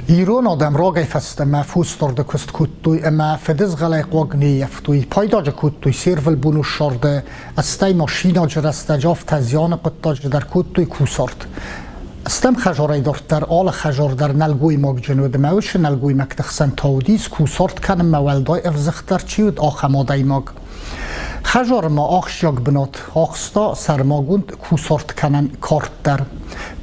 Ирон адӕм рагӕй фӕстӕмӕ фосдарды куыст кодтой ӕмӕ фыдызгъӕлӕй хъуаг не ййӕфтой, пайдаджы кодтой се рвылбоны ссарды, стӕй машинӕджы рӕстӕджы афтӕ зианы хъуыддаджы дӕр кодтой кусарт. Стӕм хӕдзарӕй дарддӕр алы хӕдзар дӕр нӕлгоймагджын уыд ӕмӕ уыцы нӕлгоймӕгты хсӕн та уыдис, кусарт кӕнынмӕ уӕлдай ӕвзыгъддӕр чи уыд, ахӕм адӕймаг. Хӕдзары ма ахсджиаг бынат ахста сӕрмагонд кусарт кӕнӕн кард дӕр.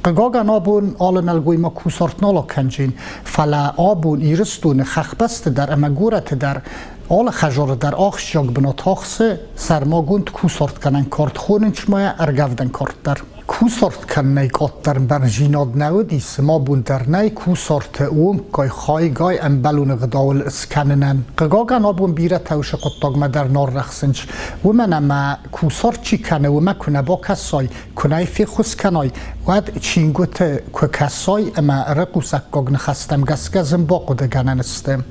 Хъыгагӕн, абон алы нӕлгоймаг кусарт нал акӕнджын, фӕлӕ абон Ирыстоны хӕхбӕсты дӕр ӕмӕ горӕты дӕр алы хӕдзары дӕр ахсджиаг бынат ахсы сӕрмагонд кусартгӕнӕн кард, хонынц ма йӕ ӕргӕвдӕн кард дӕр. Кусарт кӕнынӕй къаддӕр бӕрндзинад нӕ уыди, цыма бон дӕр нӕй кусарты онггай, хайгай ӕмбӕлон ӕгъдауыл скӕнынӕн. Хъыгагӕн, абон бирӕтӕ уыцы хъуыддагмӕ дӕр нал рӕхсынц, уымӕн ӕмӕ кусарт чи кӕны, уымӕ куы нӕ бакӕсай, куы нӕ феххуыс кӕнай, уӕд чингуыты куы кӕсай ӕмӕ рыхъусӕггаг ныхӕстӕм гӕсгӕ зын бахъуыдыгӕнӕн сты.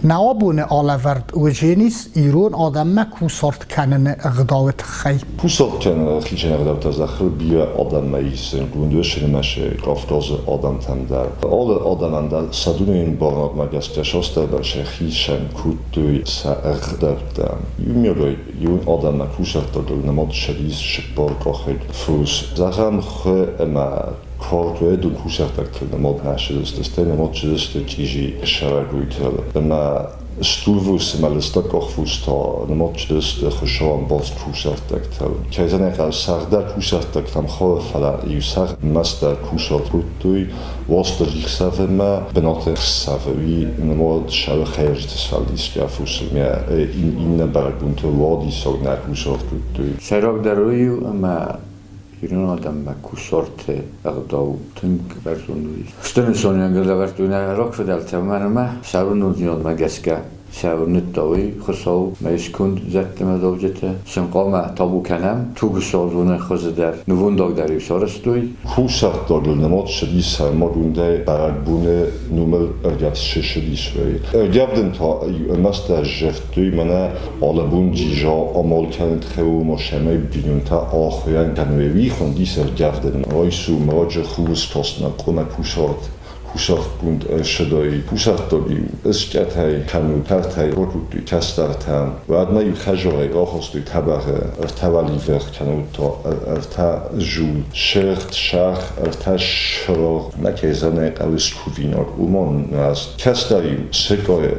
Нӕ абоны алӕвӕрд уыдзӕнис ирон адӕммӕ кусарт кӕныны ӕгъдауы тыххӕй. Кусарт кӕныны хицӕн ӕгъдӕуттӕ зӕххыл бирӕ адӕммӕ ис, Гундосы нымӕцы Кавказы адӕмтӕм дӕр. Алы адӕмӕн дӕр сӕ дунейон барадмӕ гӕсгӕ састӕрдӕр сӕхицӕн кодтой сӕ ӕгъдӕуттӕ. Иумиагӕй ирон адӕммӕ кусӕрттагыл нымад ссыдис цыппаркъахыг фос. Зӕгъӕм, хуы ӕмӕ куырдуӕдон кусӕрттӕгтыл нымад нӕ ссыдысты, стӕй нымад ссыдысты чъизи сӕрӕгойтыл ӕмӕ стурвос ӕмӕ лыстӕгкъахфос та нымад ссыдысты хуыцауӕн баст кусӕрттӕгтыл. Кӕй зӕгъын ӕй хъӕуы, сӕрдар кусӕрттӕгтӕм хауы, фӕлӕ иу сӕр мастдӕр кусарт кодтой, Уастырджи хсӕвы мӕ бынаты хсӕвы уый нымад сӕры хӕйрӕджыты сфӕлдисгӕ фосы мӕ иннӕ бӕрӕгбонты уадиссаг нӕ кусарт кодтой. Сӕйрагдӕр уый у, ӕмӕ ирон адӕммӕ кусарты ӕгъдау тынг бӕрзонд уыдис. Стыр нысаниуӕг лӕвӕрдтой нӕ рагфыдӕлтӕ, уымӕн ӕмӕ сӕ уырнындзинадмӕ гӕсгӕ сӕ уырныдта уый, Хуыцау мӕ сконд зӕдты мӕ дауджытӕ сын хъуамӕ табу кӕнӕм, тугсадзоны хуызы дӕр, нывондаг дӕр-иу сарӕзтой. Кусӕрттагыл нымад цыди сӕрмагондӕй бӕрӕгбоны номыл ӕргӕвдсысыдис. Ӕргӕвдын та ӕрмӕстдӕр зӕгътой, мӕнӕ алӕбон дзидза амал кӕнын хъӕуы, ма цӕмӕй бинонтӕ ахуырӕн кӕной, уый хуындис ӕргӕвдын. Райсом раджы хурыскастмӕ хъуамӕ кусарт кусартгонд ӕрсыдӕй кусӕрттаг-иу ыскъӕтӕй кӕнут, ӕртӕй ракодтой кӕстӕртӕ. Уӕдмӕ-иу хӕдзарӕй рахастой тӕбӕгъы ӕртӕ уӕливых кӕнут та ӕртӕ дзул, сыгъд, сӕгъ, ӕртӕ сырагъ. Мӕ кӕй зӕгъын хъӕуы скувинаг, уымӕн нуӕзт. Кӕстӕр-иу сыкъайы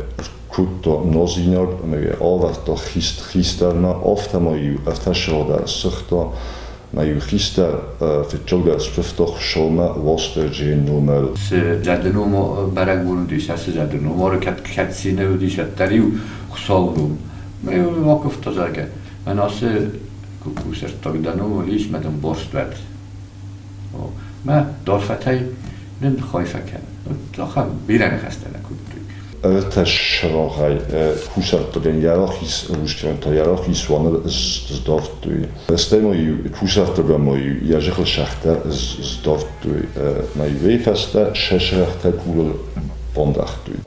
кодта нозинаг ӕмӕ йӕ авӕрдта хистӕрмӕ, афтӕмӕй-иу ӕртӕ сырагъ ссыгъта. Мӕ-иу хистӕр фыццагдӕр скуывта Хуыцаумӕ Уастырджийы номыл. Цы зӕды ном бӕрӕгбон уыдис, ацы зӕды номары кӕд кӕд цины уыдис, уӕддӕр-иу Хуыцауы ном. Мӕ-иу бакуывта, зӕгъгӕ, мӕн ацы кусӕрттаг дӕ номыл ис, мӕ дын борст уӕд. Мӕ дорфӕтӕй нын хай фӕкӕн. Ахӕм бирӕ ныхӕстӕ нӕ кодтой. Ӕртӕ сырагъӕй кусӕрттагӕн йӕ рахиз рустӕн та йӕ рахиз уӕныл сдавдтой. Стӕй ма-иу кусӕрттагӕн ма-иу йӕ зыхыл сӕгътӕ сдавдтой. Ма-иу ӕй фӕстӕ сӕ сырӕгътӕ къулыл бандӕгътой.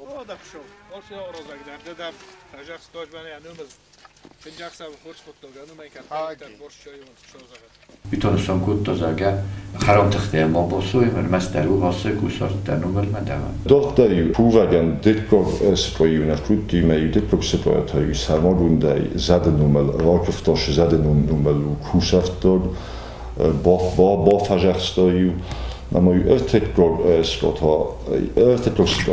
Итонысан кодта, зӕгъгӕ, хӕрам тыхтӕ ма бацой, ӕрмӕстдӕр у ацы кусарттӕ номырмӕ дӕуӕн. Дарддӕр-иу кувӕгӕн дыккаг сыкъа-иу нӕ кодтой, ӕмӕ-иу дыккаг сыкъа та-иу сӕрмагондӕй зӕды номыл ракуывта, зӕды номыл у кусӕрттаг, бафӕзӕхста-иу, ӕмӕ-иу ӕртыккаг сыкъа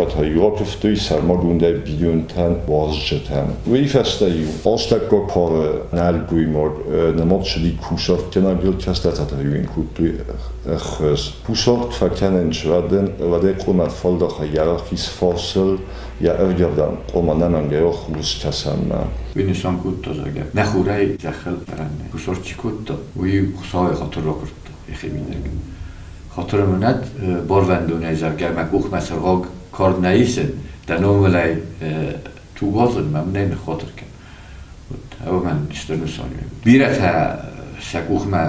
та-иу ракуывтой сӕрмагондӕй бинонтӕн, уазджытӕн. Уый фӕстӕ-иу астӕуккаг кары нӕлгоймаг нымад цыди кусартгӕнӕгыл, кӕстӕртӕ та-иу ын кодтой ӕххуыс. Кусарт фӕкӕнын уӕдӕн уӕдӕй къуымӕ фӕлдахы йӕ рахиз фарсыл, йӕ ӕргӕвдӕн къуымӕ нӕмӕнгӕй хурскӕсӕнмӕ. Уый нысан кодта, зӕгъгӕ, нӕ хурӕй зӕххыл цӕрӕн нӕй. Кусарт чи кодта, уый Хуыцауӕй хатыр ракуырдта йӕхимидӕг. Хатыр ын уынӕд барвӕндонӕй, зӕгъгӕ, мӕ къухмӕ цыргъаг кард нӕ исын, дӕ номыл ӕй туг уадзын, мӕ мын ӕй ныххатыр кӕн. Вот уымӕн стыр нысаниуӕг. Бирӕтӕ сӕ къухмӕ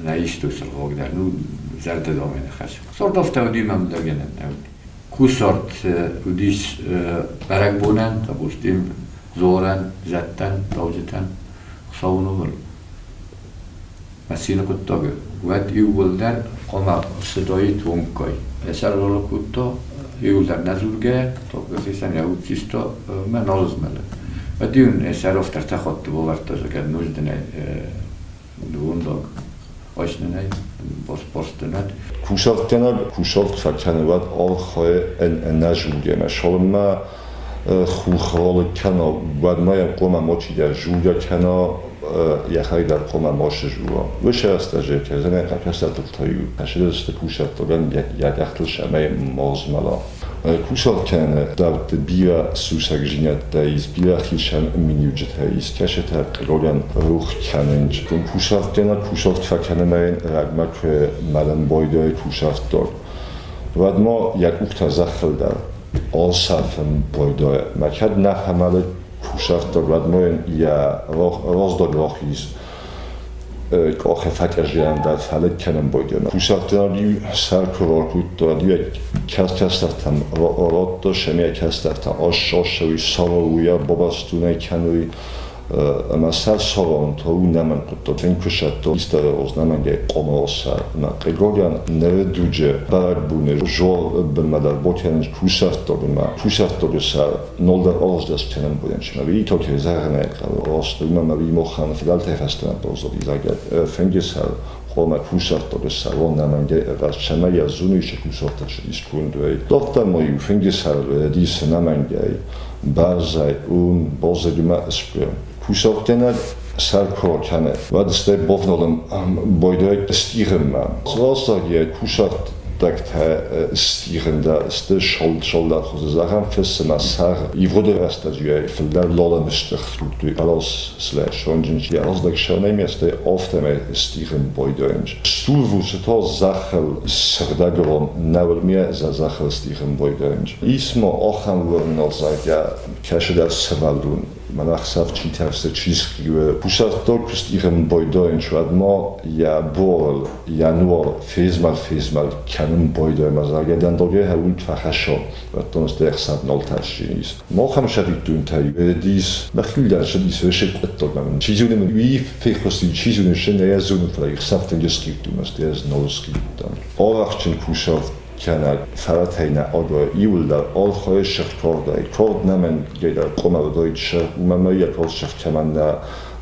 нӕ истой цыргъаг дӕр, ну, зӕрдӕдомӕн ныхас. Цард афтӕ уыди, мӕм дӕр гӕнӕн нӕ уыди. Кусарт уыдис бӕрӕгбонӕн, допустим, дзорӕн, зӕдтӕн, дауджытӕн, Хуыцауы номыл. Мӕ цины хъуыддаг уӕд иууылдӕр хъуамӕ цыдаид уынггай. Сӕрвӕлы кодта. Иуылдӕр нӕ дзургӕйӕ, хицӕн йӕ уд систа ӕмӕ нал змӕлы. Уӕд-иу ын йӕ сӕр афтӕ ӕртӕ хатты бавӕрдта, зӕгъгӕ, нозтджынӕй нывондаг айсынӕй барстынад. Кусартгӕнӕг кусарт фӕкӕны, уӕд архайы ӕнӕзулгӕ цалынмӕ хурхралыг кӕна, уӕдмӕ йӕм хъуамӕ мачидӕр зулгӕ кӕна, йӕхӕдӕг дӕр хъуамӕ ма сызула. Уыцы рӕстӕджы кӕрдзынӕн кӕстӕртыл та-иу фӕсидысты кусӕрттагӕн йӕ къӕхтыл цӕмӕй ма змӕла. Кусарт кӕныны дӕрдты бирӕ сусӕгдзинӕдтӕ ис, бирӕ хицӕн миниуджытӕ ис, кӕцытӕ къордӕн рух кӕнынц. Кусартгӕнӕг кусарт фӕкӕнынӕн рӕгмӕ куы мӕлын байдайы кусӕрттаг, уӕд ма йӕ къухтӕ зӕххыл дӕр алсӕрфын байдайы. Мӕ кӕд нӕ фӕмӕлы кусӕрттаг, уӕд ма йын йӕ раздӕр рахиз къахы фӕкъӕззиан дӕр фӕлыг кӕнын байдайы. Кусӕрттаг-иу сӕр куы ракодта, уӕд-иу кӕстӕртӕм радта, сӕмӕй кӕстӕртӕ ассӕуй, сарауйӕ бабастунӕй кӕнуй ӕмӕ сӕ цӕрӕнтӕ у нӕмӕнг хъуыддаг. Фенкуысӕдтон истӕрӕгъуыз нӕмӕнгӕй къоморсӕ ӕмӕ Григорян ныры дуджы бӕрӕгбоны зор бынмӕ дӕр бакӕнынц кусӕрттагмӕ. Кусӕрттаджы сӕр нолдӕр ӕрыздӕхт кӕнын бонӕнчмӕ. Витокӕй зӕгъынӕй хъӕуы раст уымӕ ӕмӕ Вимохӕн фыдӕлтӕй фӕстӕмӕ баззади, зӕгъгӕ, фынджы сӕр хъуамӕ кусӕрттаджы сӕрон нӕмӕнгӕй ӕвӕрд, цӕмӕй йӕ зоны кусӕрттаджы исконд уой. Дарддӕр ма-иу фынджы сӕр дисы нӕмӕнгӕй бӕрзӕй ун баззагмӕ ысбы. Кусӕрттӕнӕг сӕр куы кӕны, уӕд стӕй бавналын байдайы стигъынмӕ. Растаг йӕ кусӕрттӕгтӕ стигъын дӕр сты шалдар хуызы. Зӕгъӕм, фысы ӕмӕ сӕгъ ивгъуыды рӕстӕджы фылдӕр лалымы стыхт кодтой сонджын йӕ раздӕг сӕнӕй стӕй афтӕмӕй стигъын байдайынц. Стурвусы та зӕххыл сыгъдӕгрон нӕуылмӕ зӕххыл стигъын байдайынц. Ис ма ахӕм уырнӕзӕгӕ кӕцыдӕр сывӕллон, мӕнӕ ӕхсӕв чи тӕрсы, чи схъиуы. Кусӕрттаг куы стигъын байдайынц, уӕд ма йӕ буарыл йӕ нуар фезмӕл-фезмӕл кӕнын байдайы ӕмӕ зӕгъгӕ дӕндагӕй хӕрын фӕхӕсса, уӕддӕр стӕй ӕхсӕв нал тӕрсдзӕнис. Махӕн сӕвиттонтӕй дис мӕхи дӕр цыдис ресекъуыдтагӕн. Чи зоны, уый фехъуысти, чи зоны, сӕ нӕ зоны, фӕлӕ их сӕфтӕн схъиудтон, ӕз ӕз нал схъиудтӕн. Арӕхстджын кусӕг кӕнӕ фӕрӕтӕй нӕ агуры, иуылдӕр архайы сыгъд Корд нӕмӕнгӕй дӕр къуымӕрдӕй уымӕ ӕмӕ йӕ корд сыгъд кӕмӕн нӕ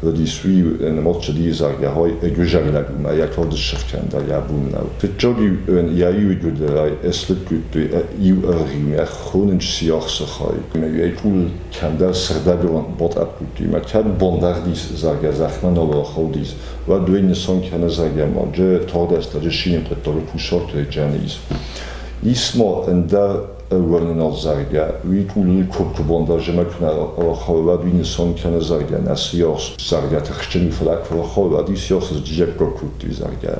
уыдис, уый нымӕтджыди, зӕгъгӕ, хой ӕгуызӕг ӕмӕ йӕ корд ссыгъд кӕн дӕр йӕ бон нӕу. Фыццаг-иу ын йӕ иугуыдырӕй ӕслыг кодтой иу ӕргъимӕ хонынц сиахсы хай. Ӕмӕ йӕ къул кӕмдӕр сыгъдӕгон батъӕпп кодтой. Ӕмӕ кӕд бандӕгъдис, зӕгъгӕ, зӕхмӕ нал рахаудис, уӕд уый нысан кӕны, зӕгъгӕ, маджы тагъдӕстӕджы сины хъуыддаджы кусартӕй джанис. Ис ма ӕндӕр уырнынад, зӕгъгӕ, уый къулыл куы бандӕр зымӕг куы нӕ рахауы, уӕд уый нысан кӕны, зӕгъгӕ, нӕ сиахс, зӕгъгӕ, тыхджын у, фӕлӕ куы рахауы, уӕд уый сиахс сджиӕггаг кодтой, зӕгъгӕ,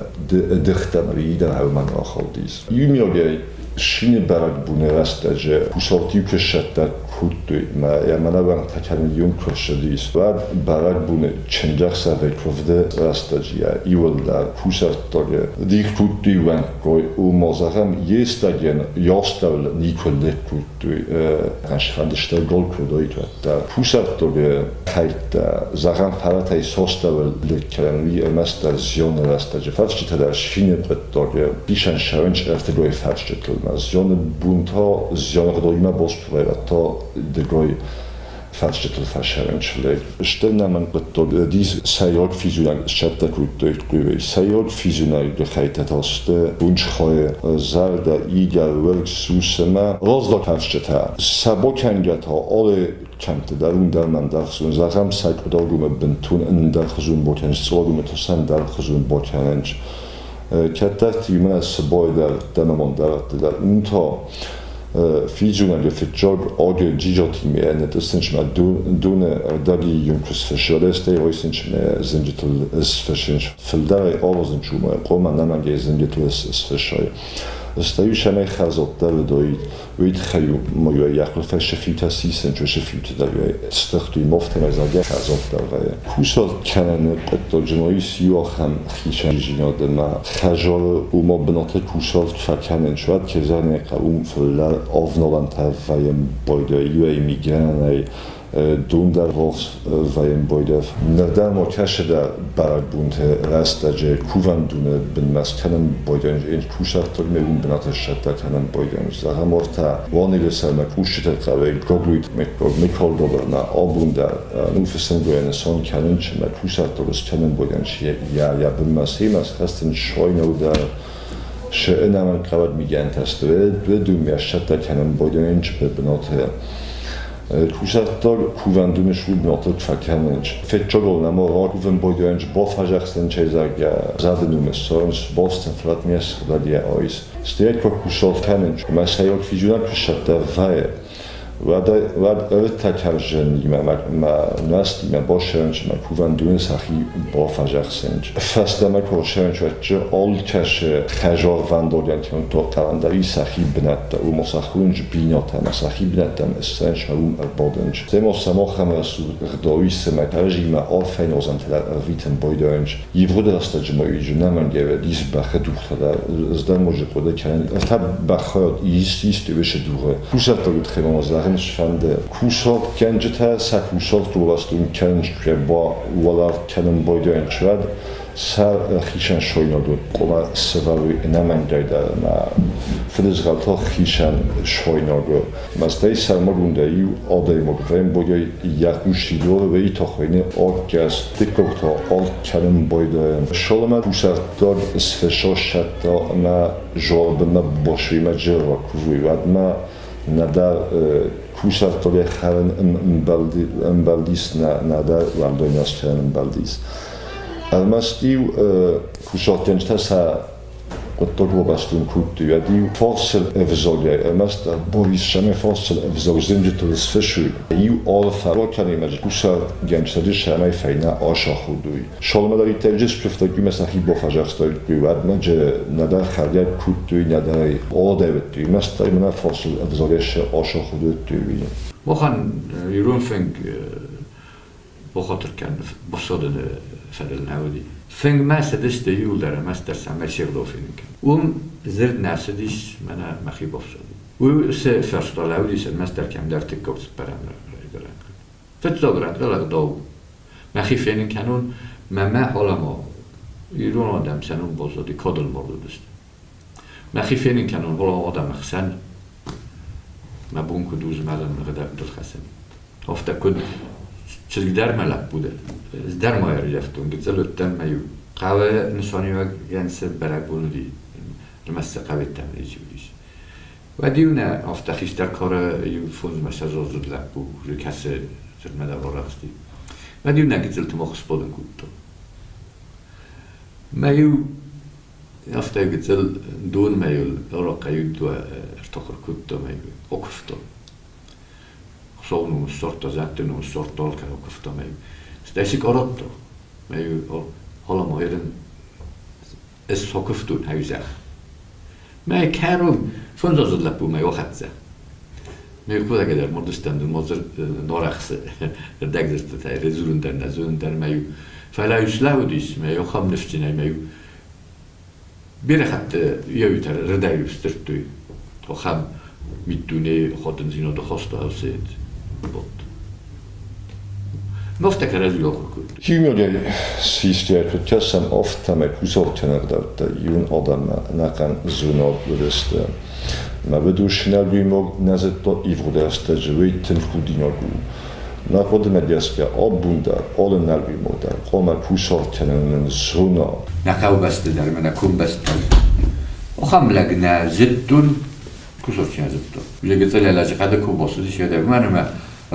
ӕдыхдӕр ӕви дӕр ӕрмӕг рахаудис. Иумиагӕй Сины бӕрӕгбоны рӕстӕджы кусарт-иу куы сцӕттӕ кодтой ӕмӕ йӕ мӕнӕуӕнгтӕ кӕнын-иу куы рцыдис, уӕд бӕрӕгбоны чындзӕхсӕвӕй куывды рӕстӕджы йӕ иуылдӕр кусӕрттаджы дих кодтой уӕнггай, ома, зӕгъӕм, йе стӕгӕн йастӕуыл никуы лыг кодтой, сфӕлдыста гал куы уыдаид, уӕддӕр. Кусӕрттаджы хӕйттӕ, зӕгъӕм, фӕрӕтӕй састӕуыл лыг кӕнын, уый ӕрмӕстдӕр зианы рӕстӕджы фӕрсчытӕ дӕр схины хъуыддаджы исӕн ссарынц ӕртыгой фӕрсчытыл. Зианы бон та зиангъдоимӕ баст куы вӕййы, уӕд та дыгой фӕрсчытыл фӕсӕрынц лӕг. Стыр нӕмын хъуыддаг дис сӕйраг физонӕг сцӕттӕ кодтой хъуырӕй. Сӕйраг физонӕгы хӕйттӕ та сты бунчхойы зӕрдӕ, игӕр, уӕрг, сус ӕмӕ раздаг фӕрсчытӕ. Сӕ бакӕнгӕ та алы кӕмтты дӕр уым дӕр мӕм дӕргъзон, зӕгъӕм, сӕ къуыдаргомы бынтон ӕндӕрхуызон бакӕнынц, цъылагомы та сӕ ӕндӕрхуызон бакӕнынц. Кӕддӕрты иумӕ цы бой дӕр, дӕнӕмон дӕр дӕр уым та физонӕджы фыццаг аг джиджатимӕ нытъыссынчмӕ доны ӕрдӕги юнкус фыссы, райсынчмӕ зынджытыл сфыссынч, фылдӕрӕй аразынч уымӕ, хъуамӕ нӕмӕнгӕй зынджытыл сфыссай. Стӕй сӕмӕй хӕдзӕрттӕ уыдаид, уый тыххӕй ма йӕ хъуыртӕ сыфиутӕ сисынч, уыцы фиуты дӕр стыхтой мофтӕмӕ, зӕгъгӕ, хӕдзӕрттӕ вӕййы. Кусарт кӕныны хъуыддаджы ма ис иу ахӕм хицӕндзинад ӕмӕ хӕдзары ома бынаты кусарт фӕкӕнынц, уӕд кӕй зӕгъын ӕй хъӕуы, фылдӕр авналӕнтӕ вӕййы байдайы иуӕй мигӕнӕнӕй. Дондаргъ вӕййын Ныр дӕр ма кӕсы дӕ бӕрӕгбонты рӕстӕджы кувӕндоны бынмӕ скӕнын байдайын, кусӕрттагмӕ уым бынаты сцӕттӕ кӕнын байдайын. Зӕгъӕм, уӕртӕ Уанелы сӕрмӕ кусджыты хъӕуы Гаглойты Миколдобырмӕ абон дӕр ну фысымгойӕ нысан кӕнын, чи мӕ кусӕрттаг скӕнын байдайын, йӕ бынмӕ семӕ схӕцын сойнау дӕр шы ӕнӕмӕнгхъӕуӕг мигӕнтӕ сты, думӕ сцӕттӕ кӕнын байдайын бынаты. Кусӕрттаг кувӕндоны сулбынаты фӕкӕнынц. Федчагол нӕма ракувын байдайынц, бафӕзӕхсынц ӕй, зӕгъгӕ, зӕды номы ссарынц, бацытӕн фӕлӕтмӕ сыгъдӕг йӕ айс. Стӕй куы кусарт кӕнынц, ӕмӕ сӕйраг физонӕг куы сцӕттӕ вӕййы, уӕд ӕртӕ кӕрдзынимӕ мӕ нуӕзтимӕ бассӕрынц ӕмӕ кувӕндоны сӕхи бафӕзӕхсынц. Фӕстӕмӕ куы рсӕрынц, уӕд алкӕцы хӕдзарвӕндагӕн къӕлӕндари сӕхи бынӕттӕ, уым сӕ хонынц бинонтӕ ӕмӕ сӕхи бынӕттӕм ссӕрынц ӕмӕ уым ӕрбадынц. Стӕй сӕ махӕн рӕсугъд ӕмӕ кӕрӕдзимӕ арфӕйнуазӕнтӕ дӕр ӕрвитын байдайынц. Ивгъуыд рӕстӕджы ма иджы нӕмӕнгӕй ис бӕхы дугътӕ дӕр. Ӕз дӕр ма хъуыды кӕнын, ӕртӕ бӕхы ис исты дугъы. Кусӕрттаг тхемӕ зӕгъын сфӕнды. Кусартгӕнджытӕ сӕ кусарт уӕластон кӕнынц, ба уӕларт кӕнын байдайынц, уӕд сӕ хицӕн сойнаг хъуамӕ сӕвӕрой ӕнӕмӕнгӕй дӕр ӕмӕ фыдызгъӕлтӕ хицӕн сойнаг. Мӕстӕй сӕрмагондӕй иу адӕймаг фембӕлгӕй йӕ хъусидор вейтохойны аккӕс дыккӕгтӕ арт кӕнын байдайы. Шоломӕ кусӕрттаг сфесоссӕдта ӕмӕ жорбынмӕ босуимӕ джерра кувой, уӕдмӕ нӕдӕр кусӕрттагӕй хӕрын ӕмбӕлдис, нӕдӕр уӕлдай хӕрын ӕмбӕлдис. Ӕрмӕст-иу кусартгӕнджытӕ сӕ хъуыддаг бабастон кодтой, уӕд-иу фарсыл ӕвзагӕй ӕрмӕст Борис Шаме фарсыл ӕвзаг зынджытыл сфысуй. Иу арфӕ ракӕнӕй кусартгӕнджытӕ сӕмӕй фӕйнӕ асаходуй. Шалмадариддӕр скуывтой ӕмӕ сӕхи бафӕдзӕхстой, уӕдмӕ нӕдӕр хӕргӕ кодтой, нӕдӕр адӕвдтой, ӕрмӕстдӕр мӕнӕ фарсыл ӕвзагӕй асаходтой. Махӕн ирон фынг бахатыр кӕн, бафсадыны фӕдыл нӕ уыди. Фынгмӕ цыдысты иуылдӕр ӕрмӕстдӕр цӕмӕй се гъдау фенын кӕнын. Уым дзырд нӕ цыдис, мӕнӕ мӕхи бафсадын. Уый цы фарста лӕууыдис, ӕрмӕстдӕр кӕмдӕр дыккаг цыппӕрӕм райгуырӕн. Фыццаг рӕнхъыл ӕгъдау мӕхи фенын кӕнон, мӕ мӕ алӕма ирон адӕм сӕ ном баззади, кадыл мард уыдысты. Мӕхи фенын кӕнон алӕма адӕмы хсӕн, мӕ бон куыд у змӕлын ӕгъдӕуттыл хӕцын. Афтӕ куыд чызг дӕр мӕ лӕппу дӕр. Ӕз дӕр ма ӕрыййӕфтон, гыццыл уыдтӕн мӕ-иу хъӕуы нысаниуӕгӕн цы бӕрӕгбон уыди, ӕрмӕст сӕ хъӕуеттӕм ничи уыдис. Уӕд-иу нӕ афтӕ хистӕр кары иу фондзмӕссӕдзаздзыд лӕппу, кӕцы дзырдмӕ дӕр арӕхсти. Уӕд-иу нӕ гыццылты мах сбадын кодтам. Мӕ-иу афтӕ гыццыл донмӕ-иу арахъхъӕй ӕртахуыр кодтам ӕмӕ акуывтам. Хуыцауы ном ссардта, зӕдты ном ссардта, алкӕй акуывта мӕ стӕй цы къарадта, мӕ халамӕ ерын ӕз сакуывтон хӕузӕх. Мӕ кӕрон фондзаздзыд лӕппу мӕ ахӕццӕ. Мӕ худӕгӕй дӕр мардыстӕн дын ма нарӕхсы рдӕгдзырдтытӕй дзурын дӕр нӕ зонын дӕр мӕ-иу. Фӕлӕ-иу слӕууыдис, мӕ ахӕм ныфсджынӕй мӕ-иу бирӕ хатты еуитӕ рдӕг сдзырдтой, ахӕм миддунейы хатындзинады хаста ӕфсед бадт. Афтӕ кӕрӕдзийыл ахуыр кодтой. Химиогӕй систӕ куыд кӕсӕм, афтӕмӕй кусартӕн ӕгъдӕуттӕ иун адӕммӕ ӕнӕхъӕн зонад уыдысты. Мӕ уыдус нӕлгоймаг нӕ зыдта ивгъуыд рӕстӕджы, уый тынг худинаг у. Мӕ хъуыдымӕ гӕсгӕ, абон дӕр алы нӕлгоймаг дӕр хъуамӕ кусарт кӕнын зона. Нӕ хъӕубӕсты дӕр ӕмӕ нӕ комбӕсты дӕр ахӕм лӕг нӕ зыдтон, кусарт нӕ зыдтон. Лӕгыцъӕлӕ лӕджыхъӕды куы бацыдис, уӕд ӕмӕ ӕмӕ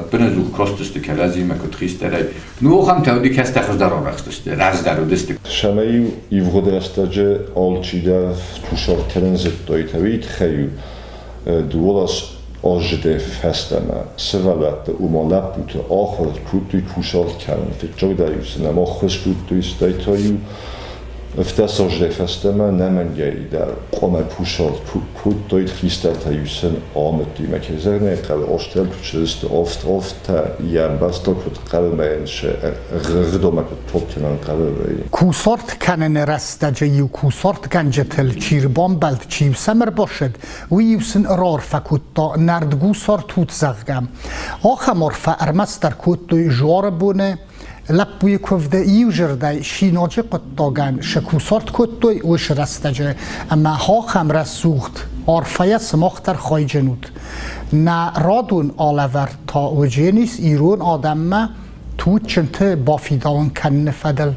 ӕппынӕдзух кастысты кӕрӕдзимӕ куыд хистӕрӕй. Ну, ахӕмтӕ уыди, кӕцытӕ хуыздӕр арӕхстысты, раздӕр уыдысты. Сӕмӕ-иу ивгъуыд рӕстӕджы алчидӕр кусарт кӕнын зыдтой, уый тыххӕй-иу дыууӕ азы фӕстӕмӕ сывӕллӕтты ома лӕппуты ахуыр кодтой кусарт кӕнын. Фыццагдӕр-иу сын ӕм ӕххуыс кодтой, стӕй та-иу Ӕфтӕсазӕй фӕстӕмӕ нӕмӕнгӕй дӕр хъуамӕ кусарт кодтаид хистӕртӕ-иу сын амыдтой мӕ кӕй зӕгъын ӕй хъӕуы, азтӕ куыд цыдысты, афтӕ йӕ ӕмбӕрста, куыд хъӕуы ӕмӕ йын цы ӕгъдаумӕ куыд тох кӕнын хъӕуы. Кусарт кӕныны рӕстӕджы-иу кусартгӕнджытыл чи рбамбӕлд, чи-иу сӕм ӕрбацыд, уый-иу сын раарфӕ кодта нӕрдгусарт ут, зӕгъгӕ. Ахӕм арфӕ ӕрмӕстдӕр кодтой зуары боны, Лӕппуйы куывды иузӕрдӕй синоджы хъуыддагӕн сӕ кусарт кодтой уыцы рӕстӕджы ӕмӕ ахӕм рӕсугъд арфӕйӕ сымах дӕр хайджын ут. Нӕ радон алӕвӕрд та уыдзӕнис ирон адӕммӕ туджджынты бафидауын кӕныны фӕдыл.